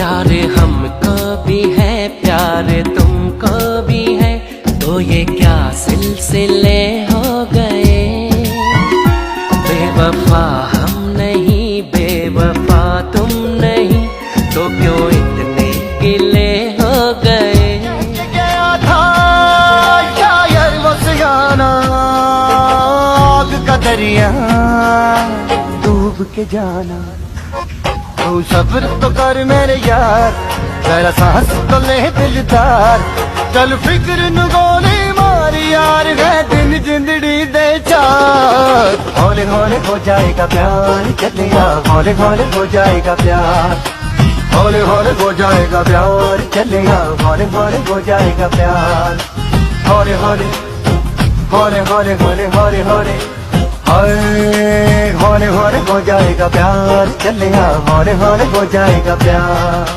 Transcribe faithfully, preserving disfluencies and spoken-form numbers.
प्यार हमको भी है, प्यार तुमको भी है, तो ये क्या सिलसिले हो गए। बेवफा हम नहीं, बेवफा तुम नहीं, तो क्यों इतने गिले हो गए। गया था शायर वो सियाना, आग का दरिया डूब के जाना। तू सब्र तो कर मेरे यार, जरा सांस तो ले दिलदार। चल फिक्र नु गोली मार यार, है दिन जिंदड़ी दे चार। हौले हौले हो जाएगा प्यार चलिया, हौले हौले हो जाएगा प्यार। हौले हौले हो जाएगा प्यार चलिया, हौले हौले हो जाएगा प्यार। हौले हौले, हौले हौले, हौले हौले, हौले। हाय, हौले हौले हो जाएगा प्यार चलिया, हौले हौले हो जाएगा प्यार।